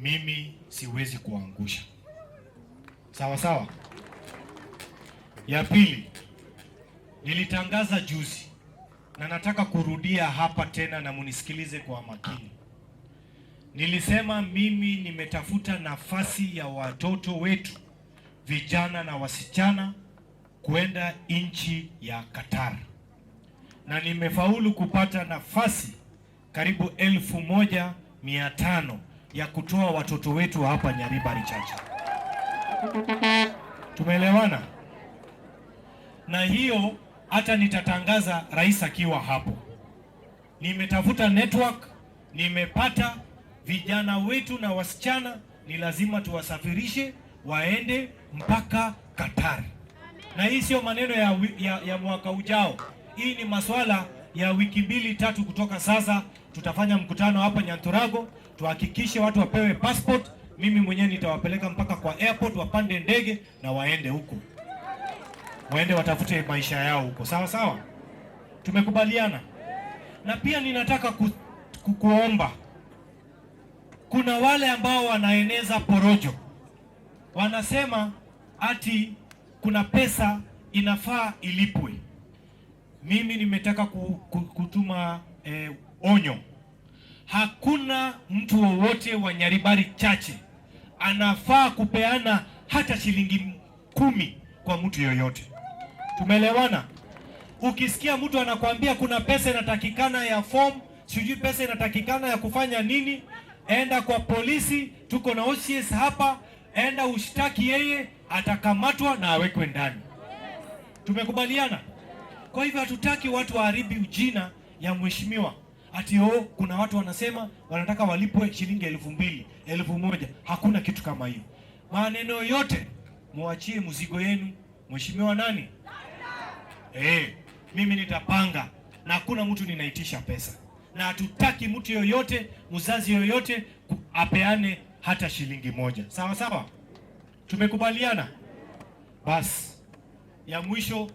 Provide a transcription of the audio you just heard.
Mimi siwezi kuangusha. Sawa sawa. Ya pili, nilitangaza juzi na nataka kurudia hapa tena na munisikilize kwa makini. Nilisema mimi nimetafuta nafasi ya watoto wetu vijana na wasichana kwenda nchi ya Qatar, na nimefaulu kupata nafasi karibu 1500 ya kutoa watoto wetu hapa Nyaribari Chacha. Tumeelewana? Na hiyo hata nitatangaza rais akiwa hapo. Nimetafuta network, nimepata vijana wetu na wasichana, ni lazima tuwasafirishe waende mpaka Qatar. Na hii sio maneno ya mwaka ujao. Hii ni maswala ya wiki mbili tatu kutoka sasa. Tutafanya mkutano hapa Nyanturago, tuhakikishe watu wapewe passport. Mimi mwenyewe nitawapeleka mpaka kwa airport, wapande ndege na waende huko, waende watafute maisha yao huko. Sawa sawa, tumekubaliana. Na pia ninataka kukuomba, kuna wale ambao wanaeneza porojo, wanasema ati kuna pesa inafaa ilipwe. Mimi nimetaka kutuma onyo. Hakuna mtu wowote wa Nyaribari Chache anafaa kupeana hata shilingi 10 kwa mtu yoyote. Tumeelewana? Ukisikia mtu anakuambia kuna pesa inatakikana ya form, sijui pesa inatakikana ya kufanya nini, enda kwa polisi, tuko na OCS hapa, enda ushtaki yeye, atakamatwa na awekwe ndani. Tumekubaliana? Kwa hivyo hatutaki watu waharibu jina ya mheshimiwa. Ati oh, kuna watu wanasema wanataka walipwe shilingi 2000, 1000. Hakuna kitu kama hiyo. Maneno yote muachie mzigo yenu mheshimiwa nani? Mimi nitapanga na hakuna mtu ninaitisha pesa. Na hatutaki mtu yoyote, mzazi yoyote apeane hata shilingi 1. Sawa sawa? Tumekubaliana? Bas. Ya mwisho.